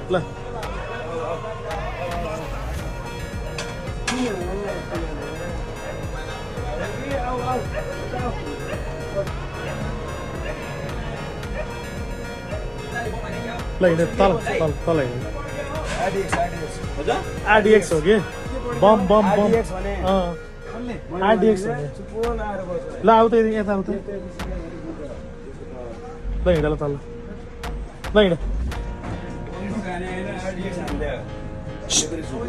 ल ल हिँड तल तल तल हिँड आरडीएक्स हो कि बम बम बम आरडीएक्स हो कि ल आउ त यता आउ त ल हिँड ल तल ल हिँड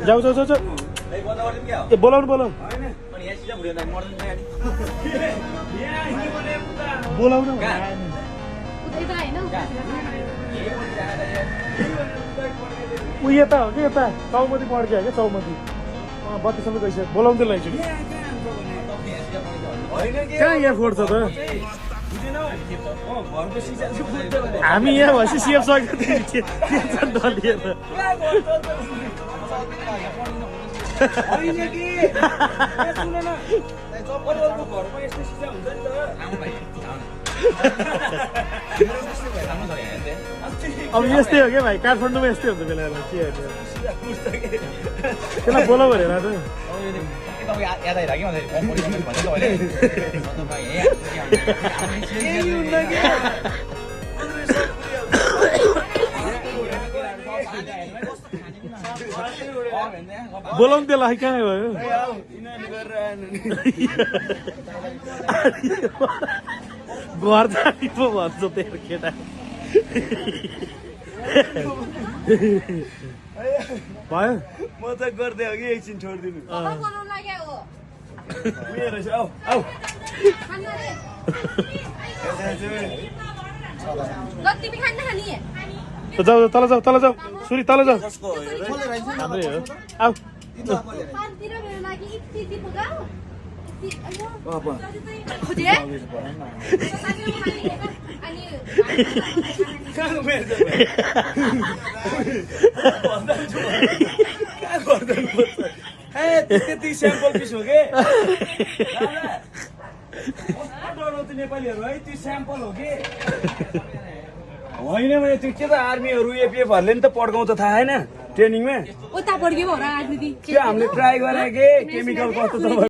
जाऊ जाऊ जाऊ जाऊ ए बोलाउनु बोलाउनु बोलाउनु ऊ यता हो कि यता चौमती पड्क्यो क्या चौमती बत्तीसम्म गइसक्यो बोलाउँदै ल एकचोटि कहाँ यहाँ फोड्छ त हामी यहाँ भएपछि सिएफ सक्यो डलिएर अब यस्तै हो क्या भाइ काठमाडौँमा यस्तै हुन्छ बेला बेला के त्यसलाई बोलाउ भनेर बोलाउनु त्यसलाई कहाँ भयो घर जाने पो भन्छ तेरो केटा भयो म त गर्दै हो कि एकछिन छोडिदिनु जाऊ तल जाऊ तल जाऊ सुरी तल जाऊ हाम्रै हो आऊ त्यति स्याम्पल पिस हो कि नेपालीहरू है त्यो स्याम्पल हो कि होइन मैले त्यो के त आर्मीहरू एपिएफहरूले नि त पड्काउँछ थाहा छैन ट्रेनिङमा उता पड्क्यो होला आर्मी त्यो हामीले ट्राई गरे के केमिकल कस्तो छ